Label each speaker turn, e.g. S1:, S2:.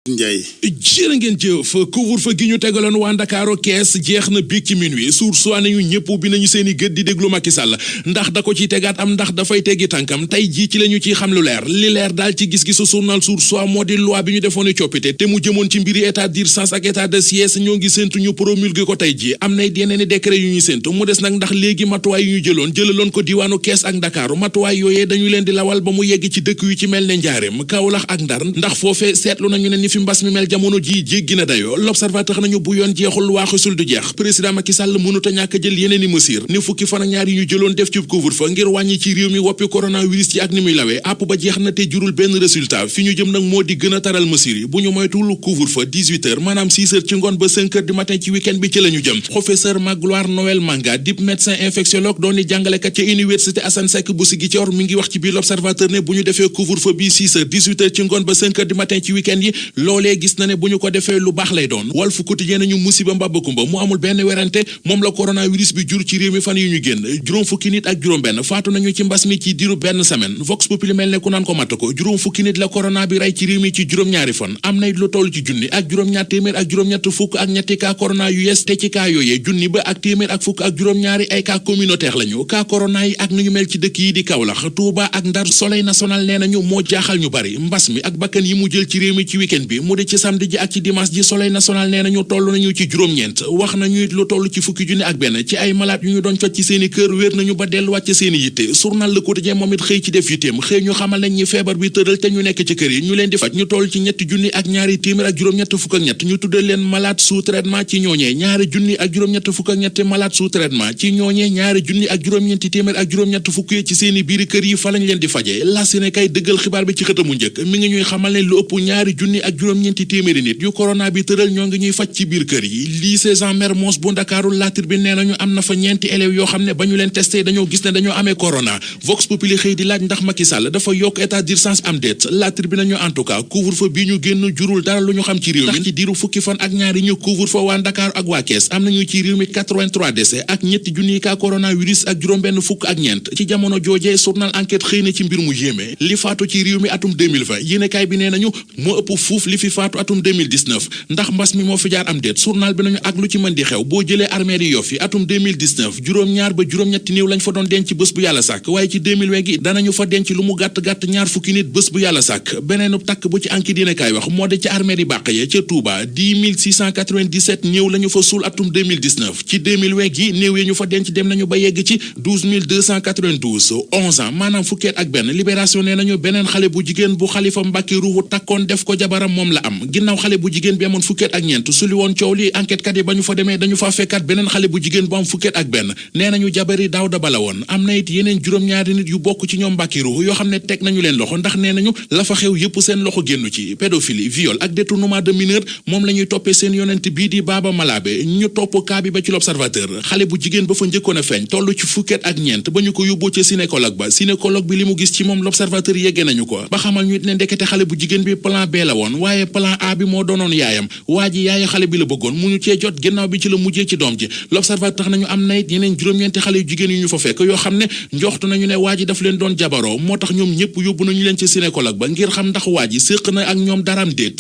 S1: Ndiaye
S2: jërë ngeen jëf couvre-feu gi ñu tegaloon waa Ndakaaru kees jeex na biig ci minuit suur nañu ñëpp bi nañu seeni gët di déglu Macky Sall ndax da ko ciy tegaat am ndax dafay teggi tànkam tey jii ci la ñu ciy xam lu leer li leer daal ci gis-gisu journal Source A moo di loi bi ñu defoon coppite te mu jëmoon ci mbiri état d'urgence ak état de siège ñoo ngi séntu ñu promulgué ko tey jii am na yeneen i décret yu ñuy séntu mu des nag ndax léegi matuwaay yu ñu jëlaloon ko diwaanu kees ak Ndakaaru matuwaay yooyee dañu leen di lawal ba mu yegg ci dëkk yu ci mel ne Njaaréem Kaolack ak Ndar ndax foofee seetlu nañu ne ni fi mbas mi mel jamono ji jéggi na dayo l'observateur nañu bu yoon jeexul waaxisul du jeex président Macky Sall mënut a ñàkk jël yeneen i mesures ni fukki fan ak ñaar yi ñu jëloon def ci couvre-feu ngir wàññi ci réew mi woppi coronavirus ci ak ni muy lawee àpp ba jeex na te jurul benn résultat fi ñu jëm nag moo di gën a taral mesures yi bu ñu moytul couvre-feu 18h maanaam 6h ci ngoon ba 5h du matin ci week-end bi ci la ñu jëm professeur Magloire Noël Manga dip médecin infectiologue doon ni jàngalekat ca université Assane Seck bu Ziguinchor mi ngi wax ci biir l'observateur ne bu ñu defee couvre-feu bi 6h 18h ci ngoon ba 5h du matin ci week-end yi loolee gis na ne bu ñu ko defee lu baax lay doon Walf Quotidien nañu musiba mbabakumba mu amul benn werante moom la coronavirus bi jur ci réew mi fan yu ñu génn juróom fukki nit ak juróom benn faatu nañu ci mbas mi ci diiru benn semaine Vox Populi mel ne ku naan ko matt ko juróom fukki nit la corona bi rey ci réew mi ci juróom-ñaari fan am na lu toll ci junni ak juróom-ñaar téeméer ak juróom-ñett fukk ak ñetti cas corona yu yes te ci cas yooyee junni ba ak téeméer ak fukk ak juróom-ñaari ay cas communautaire lañu cas corona yi ak nu ñu mel ci dëkk yi di Kaolack Touba ak Ndar Soleil national nee nañu moo jaaxal ñu bari mbas mi ak bakkan yi mu jël ci réew mi ci week-end bi mu di ci samedi ji ak ci dimanche ji Soleil national nee nañu toll nañu ci juróom-ñeent wax nañu it lu toll ci fukki junni ak benn ci ay malade yu ñu doon faj ci seeni kër wér nañu ba delluwaat ci seeni yitte journal Le Quotidien moom it xëy ci def yitteem xëy ñu xamal nañ ñi feebar bi tëral te ñu nekk ci kër yi ñu leen di faj ñu toll ci ñetti junni ak ñaari téeméer ak juróom-ñett fukk ak ñett ñu tuddal leen malade sous traitement ci ñooñee ñaari junni ak juróom-ñett fukk ak ñett malade sous traitement ci ñooñee ñaari junni ak juróom-ñeenti téeméer ak juróom-ñett fukk ci seeni biiri kër yi fa lañ leen di faje la Sénégal kay dëggal xibaar bi ci xëtamu njëkk mi ngi ñuy xamal ne lu ëpp ñaari junni ak juróom-ñeenti téeméeri nit yu corona bi tëral ñoo ngi ñuy faj ci biir kër yi lycée Jean Mermoz bu Ndakaaru La Tribune nee nañu am na fa ñeenti élèves yoo xam ne ba ñu leen testé dañoo gis ne dañoo amee corona Vox Populi xëy di laaj ndax Macky Sall dafa yokk état d'urgence am déet La Tribune nañu en tout cas couvre-feu bii ñu génn jurul dara lu ñu xam ci réew mi ndax ci diiru fukki fan ak ñaari ñu couvre-feu waa Ndakaaru ak waa Kees am nañu ci réew mi 83 décès ak ñetti junniy cas coronavirus ak juróom-benn fukk ak ñeent ci jamono joojee journal enquête xëy na ci mbir mu yéeme li faatu ci réew mi atum 2020 yéenekaay bi nee nañu moo ëpp fuuf li fi faatu atum 2019 ndax mbas mi moo fi jaar am déet journal bi nañu ak lu ci mën di xew boo jëlee armée yi Yoff yi atum 2019 juróom-ñaar ba juróom-ñetti néew lañ fa doon denc bés bu yàlla sàkk waaye ci 2020 gi danañu fa denc lu mu gàtt-gàtt ñaar fukki nit bés bu yàlla sàkk beneen takk bu ci enquête yéenekaay wax moo di ci armée yi bàq ya ca Touba 10 697 néew lañu fa suul atum 2019 ci 2020 gi néew yi ñu fa denc dem nañu ba yegg ci 12 292 11 ans maanaam fukkeet ak benn libération nee nañu beneen xale bu jigéen bu Xalifa Mbàkke ruuxu takkoon def ko jabaram moom la am ginnaaw xale bu jigéen bi amoon fukkeet ak ñeent su li woon coow li enquête kat yi ba ñu fa demee dañu fa fekkaat beneen xale bu jigéen bu am fukkeet ak benn nee nañu jabari Daawda Ba la woon am na it yeneen juróom-ñaari nit yu bokk ci ñoom Mbàkke ruuxu yoo xam ne teg nañu leen loxo ndax nee nañu la fa xew yépp seen loxo génnu ci pédophilie viol ak détournement de mineur moom la ñuy toppee seen yonent bii di Baba Malabe ñu topp kaa bi ba ci l'Observateur xale bu jigéen ba fa njëkkoon a feeñ toll ci fukkeet ak ñeent ba ñu ko yóbboo ci gynécologue bi li mu gis ci moom l'Observateur yeggee nañu ko ba xamal ñu ne ndekete xale bu jigéen bi plan B la woon waaye plan A bi moo doonoon yaayam waa ji yaayu xale bi la bëggoon mu ñu cee jot ginnaaw bi ci la mujjee ci doom ji l'Observateur tax nañu am na it yeneen juróom-ñeenti xale yu jigéen yu ñu fa fekk yoo xam ne njoxtu nañu ne waa ji daf leen doon jabaroo moo tax ñoom ñëpp yóbbu nañu leen ci gynécologue ba ngir xam ndax waa ji séq na ak ñoom daraam déet